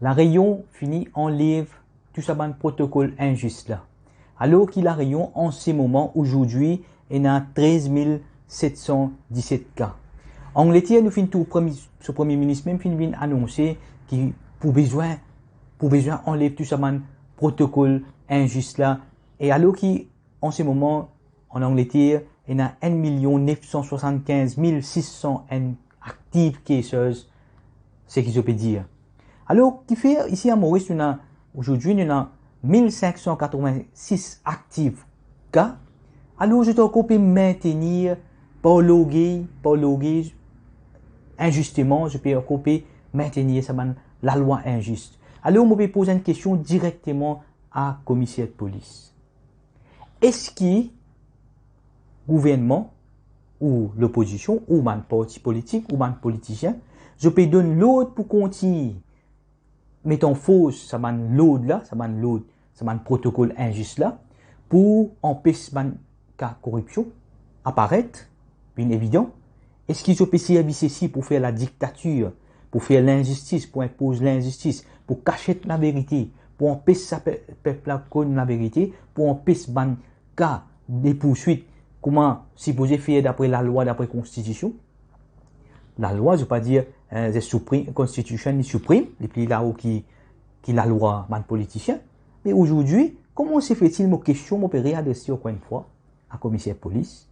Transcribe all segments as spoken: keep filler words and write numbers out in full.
La Réunion fini anlev tou sa bann protokol inzis la. Alor ki La Réunion, an se moman, azordi, ena trez mil set san diset ka. Angleter, nou finn trouv premye, so premie minis mem finn vinn anonse ki pou bizin, pou bizin anlev tou sa bann protokol inzis la. E alor ki, an se moman, an Angleter, ena enn milion nef san swasann-kinz mil sis san enn active cases, seki zot pe dir. Alor, kifer isi a Moris, nou ena, azordi, nou ena mil sink san katrovin-sis active ka, alor zot ankor pe mintenir par lorgey, par lorgey, inzisteman, zot pe ankor pe mintenir sa bann lalwa inzis. Alor, mo pe poz enn kestion direkteman a komiser polis. Eski gouvernman ou lopozision ou bann parti politik ou bann politisien, zot pe donn lord pou kontign met an fors sa bann lord la, sa bann lord, sa bann protokol inzis la, pou anpes bann ka koripsion aparet, vinn evidan? Eski zot pe servi sesi pou fer ladiktatir, pou fer linzistis, pou inpoz linzistis, pou kasiet laverite, pou anpes sa pe-, pep la konn laverite, pou anpes bann ka de pourswit, kouma sipoze fer dapre lalwa, dapre konstitision? Lalwa, zot pa dir, eh, the supreme, constitution is supreme, li pli lao ki, ki lalwa bann politisien. Me azordi, koman se fetil, mo kestion, mo pe readrese ankor enn fwa a komiser polis,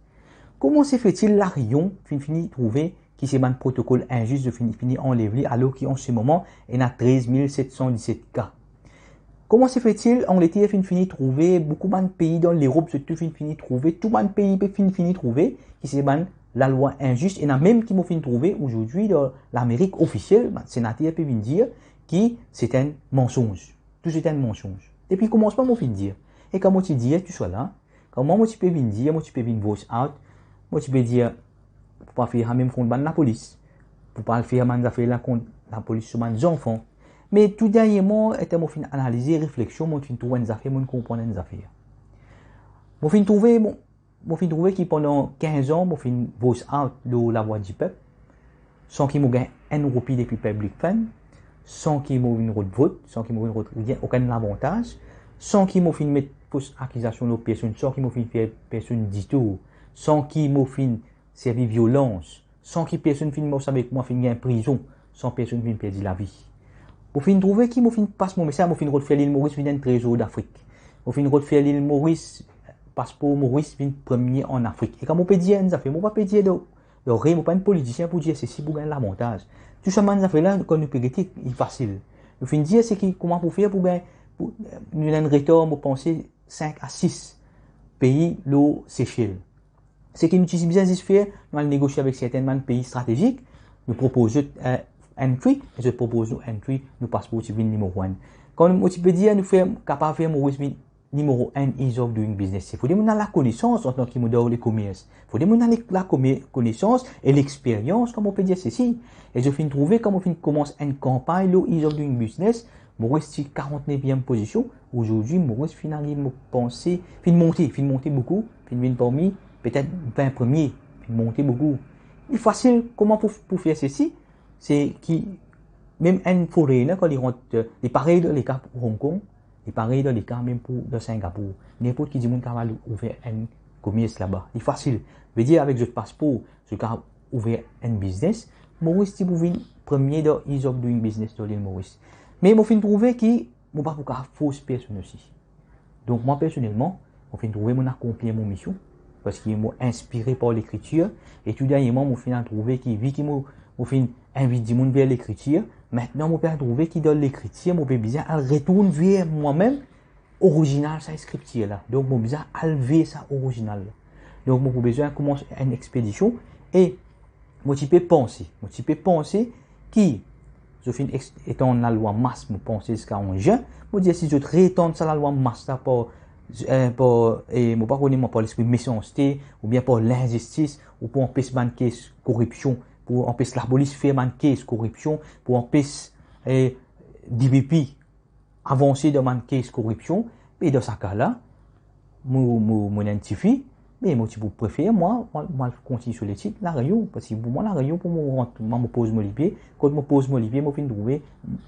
koman se fetil La Réunion finn fini trouve ki se bann protokol inzis, zot finn fini anlev li, alor ki an se moman, ena trez mil set san diset ka? Koman se fetil Angleter finn fini trouve, boukou bann pei dan Lerop, zot tou finn fini trouve, tou bann pei pe finn fini trouve ki se bann lalwa inzis, ena mem ki mo finn trouve azordi dan Lamerik ofisiel, bann senater pe vinn dir ki se enn mansonz. Tou se enn mansonz. Depi koumansman mo finn dir. E kan mo ti dir tou sa la, kouma mo ti pe vinn dir, mo ti pe vinn voice out, mo ti pe dir, pou pa fer sa mem kont bann lapolis, pou pa al fer bann zafer la kont lapolis so bann zanfan. Me tou derniereman, letan mo finn analize, refleksion, mo finn trouv enn zafer, mo finn konpran enn zafer. Mo finn trouve, mo, mo finn trouve ki pandan kinz an, mo finn voice out lor Lavwadipep, san ki mo gagn enn roupi depi public fund, san ki mo vinn rod vot, san ki mo vinn rod okenn lavantaz, san ki mo finn met fos akizasion lor personn, san ki mo finn fer personn ditou, san ki mo finn servi violans, san ki personn finn mars avek mwa, finn gagn prizon, san personn finn perdi lavi. Mo finn trouve ki mo finn pas mo mesaz, mo finn rod fer Lil Moris vinn enn trezor Dafrik. Mo finn rod fer Lil Moris, paspor Moris vinn premie an Afrik. E kan mo pe dir enn zafer, mo pa pe dir dan, dan re, mo pa enn politisien pou dir sesi pou gagn lavantaz. Tou sa bann zafer la, kan nou pe gete, li fasil. Nou finn dir seki kouma pou fer pou gagn, pou, nou ena enn retar, mo panse, sink a sis pei lor Sesel. Seki nou ti bizin zis fer, nou al negosie avek sertin bann pei stratezik, nou propoz zot, eh, entry, e zot propoz nou entry, nou paspor ti vinn nimero enn. Kan mo ti pe dir nou fer, kapav fer Moris vinn nimero enn ease of doing business, se fode mo ena lakonesans antan ki mo dan lekomers. Fode mo ena le-, lakome-, konesans e lexperyans, kouma mo pe dir sesi. E zot finn trouve, kouma mo finn koumans enn kanpagn lor ease of doing business, Moris ti karant-neviem pozision. Azordi, Moris finn ariv, mo panse, finn monte, finn monte boukou, finn vinn parmi, petet vin premie, finn monte boukou. Li fasil, kouma pou, pou fer sesi? Se ki mem enn foreigner, kan li rant, eh, li parey dan leka pou Hong Kong, li parey dan leka mem pou dan Singapour. Ninport ki dimoun kapav ouver enn komers laba. Li fasil. Vedir, avek zot paspor, zot kapav ouver enn biznes. Moris ti pou vinn premie dan ease of doing business dan Lil Moris. Me mo finn trouve ki mo pa pou kapav fors personn osi. Donk, mwa, personelman, mo finn trouve mo akonplir mo mision, parski mo inspire par Lekritir, e tou derniereman, mo finn al trouve ki, vi ki mo, mo finn invit dimoun ver Lekritir, aster mo pe al trouve ki dan Lekritir, mo pe bizin al retourn ver mwa-mem, orizinal sa Skriptir la. Donk, mo bizin al ver sa orizinal la. Donk, mo pou bizin koumans enn expedision, e mo ti pe panse, mo ti pe panse ki zot finn ex-, etann lalwa Mas, mo panse ziska onz zin, mo dir si zot reetann sa lalwa Mas la par, eh, par, e mo pa kone mwa, par lespri mesanste, oubien par linzistis, ou pou anpes bann kes koripsion, pou anpes lapolis fer bann kes koripsion, pou anpes, eh, D P P avanse dan bann kes koripsion, me dan sa ka la, mo, mo, mo ena enn tifi, me mo ti pou prefer, mwa, mwa, mwa kontign so letid, Lareyon, parski pou mwa, Lareyon, pou mo rant, mwa, mo poz mo lipie, kot mo poz mo lipie, mo finn trouve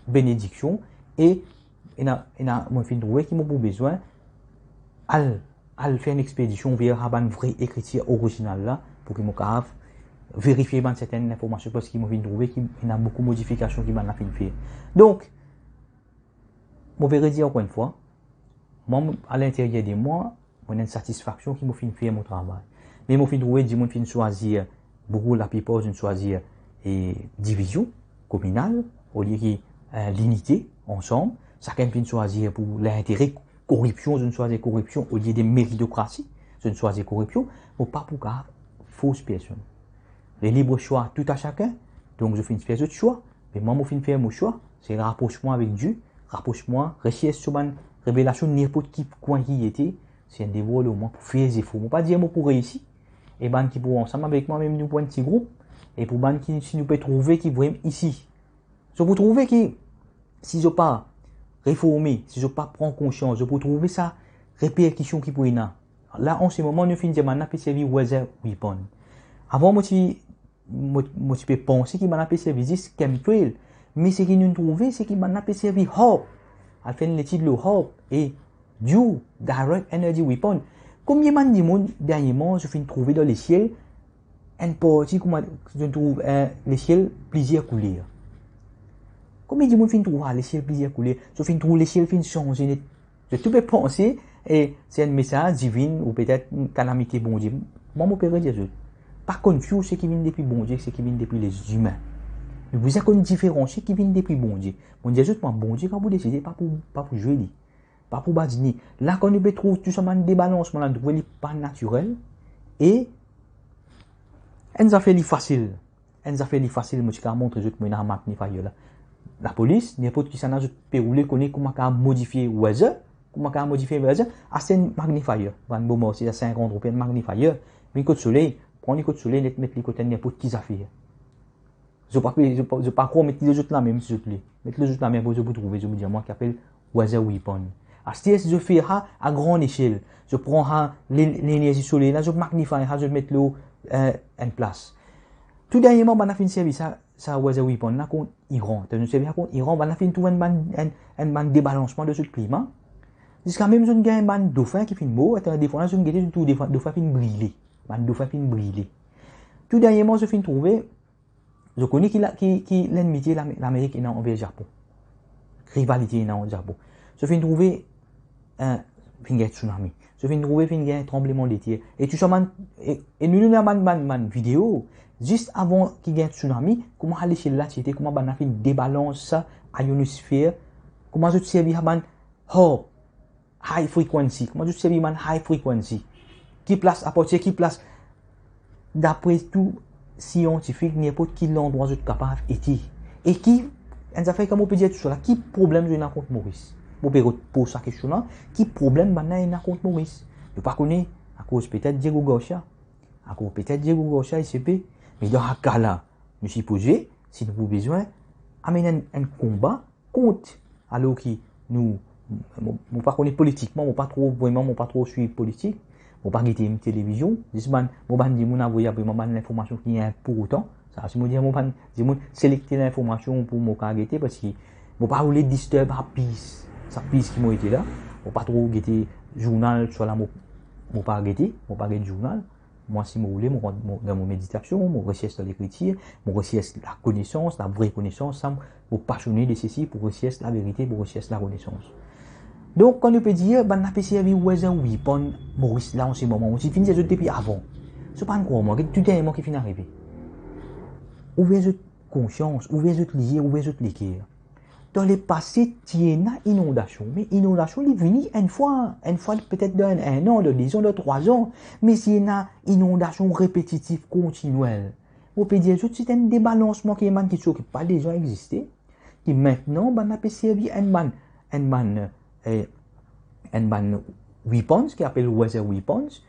benediksion, E ena, ena, mo finn trouve ki mo pou bizin al, al fer enn expedision ver sa bann vre ekritir orizinal la, pou ki mo kapav verifie bann sertenn informasion, parski mo finn trouve ki ena boukou modifikasion ki bann la finn fer. Donk, mo pe redir ankor enn fwa, mwa, alinteryer de mwa, mo ena enn satisfaksion ki mo finn fer mo travay. Me mo finn trouve dimoun finn swazir, boukou, laplipar finn swazir, e, divizion kominal, olie ki, e, linite, ansam. Sakenn finn swazir pou lintere, koripsion, zot finn swazir koripsion, olie de meritokrasi, zot finn swazir koripsion. Mo pa pou kapav fors personn. Le libre choix tout à chacun. Donk, zot finn fer zot swa, me mwa, mo finn fer mo swa, se rapros mwa avek Die, rapros mwa, resers so bann revelasion, ninport ki kwin ki ete, se enn devwar lor mwa pou fer zefor. Mo pa dir mo pou reisi, e bann ki pou ansam avek mwa, mem nou pou enn ti group, e pou bann ki, si nou pe trouve ki vremem isi, zot pou trouve ki, si zot pa reforme, si zot pa pran konsians, zot pou trouve sa reperkision ki pou ena. La, an se moman, nou finn dir bann la pe servi weather weapon. Avan, mo ti, mo, mo ti pe panse ki bann la pe servi zis chemtrail. Me seki nou trouve, se ki bann la pe servi HAARP. Al fer enn letid lor HAARP e Dew, direct energy weapon. Konbien bann dimoun, derniereman, zot finn trouve dan lesiel, enn parti kouma zot trouv, e, lesiel plizier kouler? Konbien dimoun finn trouv, a, lesiel plizier kouler? Zot finn trouv lesiel finn sanze net. Zot tou pe panse, e, se enn mesaz divin ou petet enn kalamite Bondie. Mwa, mo pe redir zot, pa confuse seki vinn depi Bondie ek seki vinn depi lezimin. Nou bizin konn diferansie ki vinn depi Bondie. Mo dir zot, mwa, Bondie kan pou deside, pa pou, pa pou zwe li. Pa pou badine. La, kan nou pe trouv tou sa bann debalansman la, nou trouve li pa natirel. E enn zafer li fasil. Enn zafer li fasil, mo ti kapav montre zot, mo ena magnifier la. Lapolis, ninport kisannla zot pe roule, kone kouma kapav modifie weather, kouma kapav modifie weather, aste enn magnifier. Bann bon marse a sinkant roupi enn magnifier. Vinn kot soley, pran li kot soley, net met li kot enn ninport ki zafer. Zot pa pe, zot pa, zot pa krwar, met li lor zot lame, si zot le. Met li lor zot lame, apre zot pou trouve, zot pou dir mwa ki apel weather weapon. Aster, si zot fer sa a gran lesiel, zot pran sa, le-, lenerzi soley la, zot magnify sa, zot met lor, e, enn plas. Tou derniereman, bann la finn servi sa, sa weather weapon la kont Iran. Tann zot servi sa kont Iran, bann la finn trouv enn bann, enn, enn bann debalansman dan zot klima. Ziska mem zot gagn bann dofin ki finn mor, atann, defwa la, zot gete, zot trouv dofin, dofin finn brile. Bann dofin finn brile. Tou derniereman, zot finn trouve, zot kone ki la, ki, ki lenmite Lame-, Lamerik ena anver Japon. Rivalite ena ant Japon. Zot finn trouve, e, finn gagn tsunami. Zot finn trouve finn gagn tranblemandeter. E tou sa bann, e, e nou, nou ena bann, bann, bann video, zis avan ki gagn tsunami, kouma lesiel la ti ete, kouma bann la finn debalans sa, ionosfer, kouma zot servi sa bann HAARP, high frequency. Kouma zot servi bann high frequency? Ki plas, apartir ki plas? Dapre tou siantifik, ninport ki landrwa zot kapav ete. E ki, enn zafer ki mo pe dir tousala, ki problem zot ena kont Moris? Mo pe repoz sa kestion la, ki problem bann la ena kont Moris? Nou pa kone, akoz petet Diego Garcia. Akoz petet Diego Garcia, I C P. Me dan sa ka la, nou sipoze, si nou pou bizin, amenn enn, enn konba, kont, alor ki nou, mo, mo pa kone politikman, mo pa tro, vreman, mo pa tro swiv politik, mo pa gete televizion, zis bann, mo bann dimoun avoy apre mwa bann linformasion ki inportan. Sa, si mo dir mo bann dimoun selekte linformasion pou mo kapav gete, parski mo pa oule disturb sa peace, sa peace ki mo ete la, mo pa tro gete zournal, swa la mo, mo pa gete, mo pa gete zournal. Mwa, si mo oule, mo rant mo, dan mo meditasion, mo resers dan Lekritir, mo resers lakonesans, lavre konesans, sa, mo pasione de sesi, pou resers laverite, pou resers lakonesans. Donk, kan nou pe dir, bann la pe servi weather weapon Moris la, an se moman, mo ti finn dir zot depi avan. Zot pa'nn krwar mwa, get tou derniereman ki finn arive. Ouver zot konsians, ouver zot lizie, ouver zot leker. Dan lepase, ti ena inondasion, me inondasion, li vini enn fwa, enn fwa, petet dan enn, enn an, dan de zan, dan trwa zan, me ti ena inondasion repetitif, kontinyel. Mo pe dir zot, se enn debalansman ki enn bann kiksoz ki pa deza existe, ki mintnan, bann la pe servi enn bann, enn bann, e, enn bann weapons, ki apel weather weapons,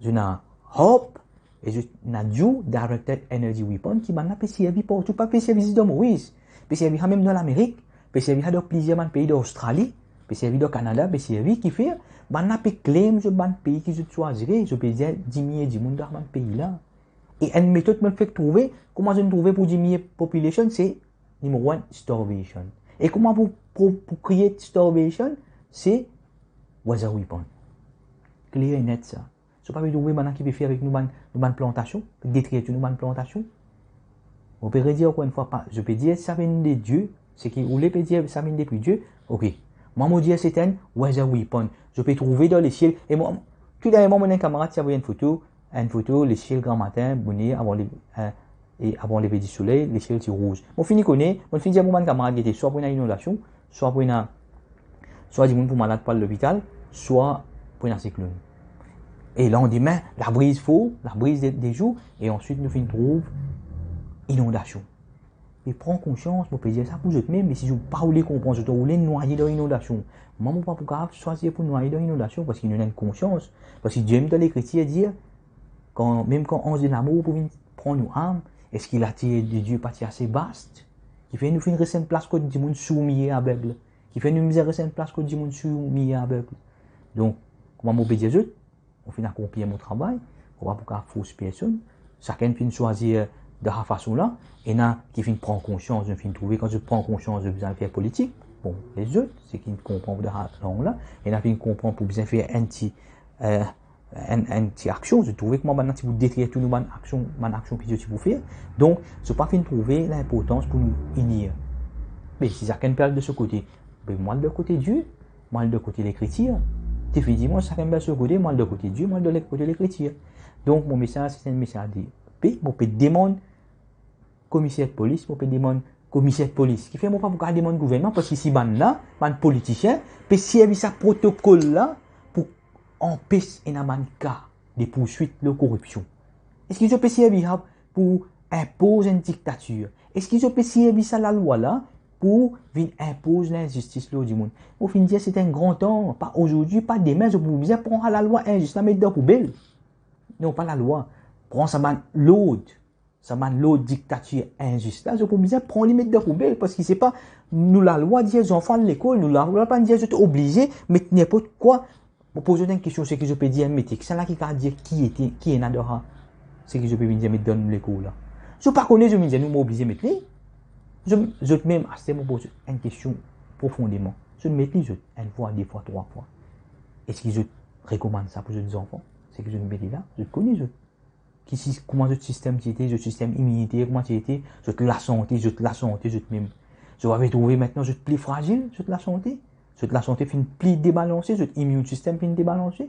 zot ena HAARP, e zot ena Dew, directed energy weapon, ki bann la pe servi partou, pa pe servi zis dan Moris, pe servi sa mem dan Lamerik, pe servi sa dan plizier bann pei, dan Ostrali, pe servi dan Kanada, pe servi, kifer bann la pe claim zot bann pei ki zot swazire, zot pe dir diminye dimoun dan bann pei la. E enn metod mo fek trouve, kouma zot trouve pou diminye population, se, number one, starvation. E kouma pou, pou, pou create starvation, se where's the weapon? Kler e net sa. So pa pe trouve bann ki pe fer avek nou bann, nou bann plantasion, pe detrir tou nou bann plantasion. Mo pe redir ankor enn fwa, pa, zot pe dir sa vinn de Die, seki ou le pe dir sa vinn depi Die, ok. Mwa mo dir serten, where's the weapon? Zot pe trouve dan lesiel, e mwa, tou derniereman, mo ena enn kamarad ti avoy enn foto, enn foto, lesiel gramatin, bonn, avan le, eh, e avan leve disoley, lesiel ti rouz. Mo fini kone, mo fini dir mo bann kamarad, gete, swa pou ena inondasion, swa pou ena, swa dimoun pou malad pou al lopital, swa pou ena siklonn. E landime, labriz for, labriz de, de zour, e answit nou finn trouv inondasion. E pran konsians, mo pe dir sa pou zot mem, me si zot pa oule konpran, zot oule nwaye dan inondasion. Mwa, mo pa pou kapav swazir pou nwaye dan inondasion, parski nou ena enn konsians. Parski Dieu mem dan Lekritir dir, kan, mem kan anz de lamor pou vinn pran nou am, eski latir de Die pa ti ase vast? Kifer nou finn res enn plas kot dimoun sourd, mie, aveg? Kifer nou bizin res enn plas kot dimoun sourd, mie, aveg? Donk, kouma mo pe dir zot, mo finn akonplir mo travay, mo pa pou kapav fors personn. Sakenn finn swazir dan sa fason la. Ena ki finn pran konsians, zot finn trouve kan zot pran konsians, zot bizin fer politik. Bon, lezot, seki konpran pou dan sa lang la, ena finn konpran pou bizin fer enn ti, eh, enn, enn ti aksion, zot trouve kouma bann la ti pou detrir tou nou bann aksion, bann aksion ki zot ti pou fer. Donk, zot pa finn trouve linportans pou nou inir. Me si sakenn pe al de so kote, be mwa al de kote Die, mwa al de kote Lekritir. Definitivman, sakenn pe al so kote, mwa al de kote Die, mwa al de kote Lekritir. Donk, mo mesaz, se enn mesaz de pe, mo pe demann komiser polis, mo pe demann komiser polis. Kifer mo pa pou kapav demann gouvernman, parski si bann la, bann politisien, pe servi sa protokol la pou anpes ena bann ka de pourswit lor koripsion? Eski zot pe servi sa pou inpoz enn diktatir? Eski zot pe servi sa lalwa la pou vinn inpoz linzistis lor dimoun? Mo finn dir, se enn gran tan, pa azordi, pa demin, zot pou bizin pran sa lalwa inzis la, met dan poubel. Non, pa lalwa. Pran sa bann lord, sa bann lord diktatir inzis la, zot pou bizin pran li, met dan poubel, parski se pa, nou lalwa dir zanfan al lekol, nou lalwa pa dir zot oblize met ninport kwa. Mo poz zot enn kestion, seki zot pe dir, mete, kisannla ki kapav dir ki ete, ki ena dan sa, seki zot pe vinn dir met dan nou lekol la? Zot pa kone, zot vinn dir nou, mo oblize met li. Zot, zot mem, aster mo poz zot enn kestion profondeman. Zot met li, zot, enn fwa, de fwa, trwa fwa. Eski zot rekomann sa pou zot zanfan? Seki zot mete la, zot kone zot. Ki si-, kouma zot sistem ti ete, zot sistem iminiter, kouma ti ete, zot lasante, zot lasante, zot mem. Zot ava trouve aster zot pli frazil, zot lasante. Zot lasante finn pli debalanse, zot immune system finn debalanse.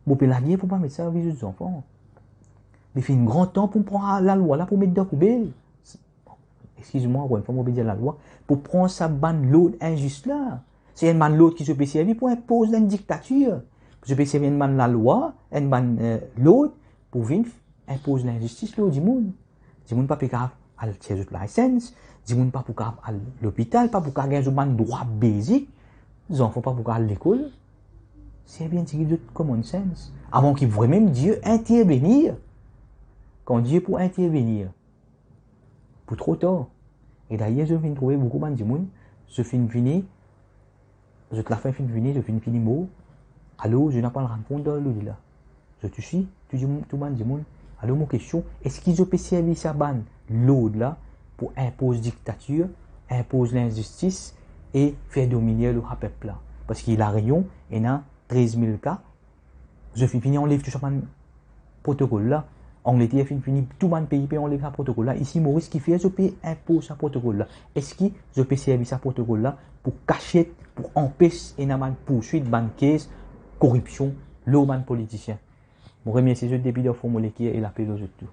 Mo pe lager pou pa met sa dan lavi zot zanfan. Li finn gran tan pou pran lalwa la pou met dan poubel. Eskiz mwa, ankor enn fwa, mo pe dir lalwa, pou pran sa bann lord inzis la. Se enn bann lord ki zot pe servi pou inpoz enn diktatir. Zot pe servi enn bann lalwa, enn bann, eh, lord pou vinn f-, inpoz linzistis lor dimoun. Dimoun pa pe kapav al tir zot license, dimoun pa pou kapav al lopital, pa pou kapav gagn zot bann drwa bezik, zanfan pa pou kapav al lekol. Servi enn tigit zot common sense. Avan ki vremem Die intervenir. Kan Die pou intervenir, pou tro tar. E dayer, zot finn trouve boukou bann dimoun, zot finn vini, zot lafin finn vini, zot finn vini mor. Alor, zot napa rann kont dan lodi la. Zot osi, tou dimoun, tou bann dimoun. Alor, mo kestion, eski zot pe servi sa bann lord la pou inpoz diktatir, inpoz linzistis e fer dominer lor sa pep la? Parski La Réunion ena trez mil ka, zot finn fini anlev tou sa bann protokol la. Angleter finn fini, tou bann pei pe anlev sa protokol la. Isi Moris, kifer zot pe inpoz sa protokol la? Eski zot pe servi sa protokol la pou kasiet, pou anpes ena bann pourswit, bann kes koripsion lor bann politisien? Mo remersie zot depi dan fon mo leker e lape lor zot tou.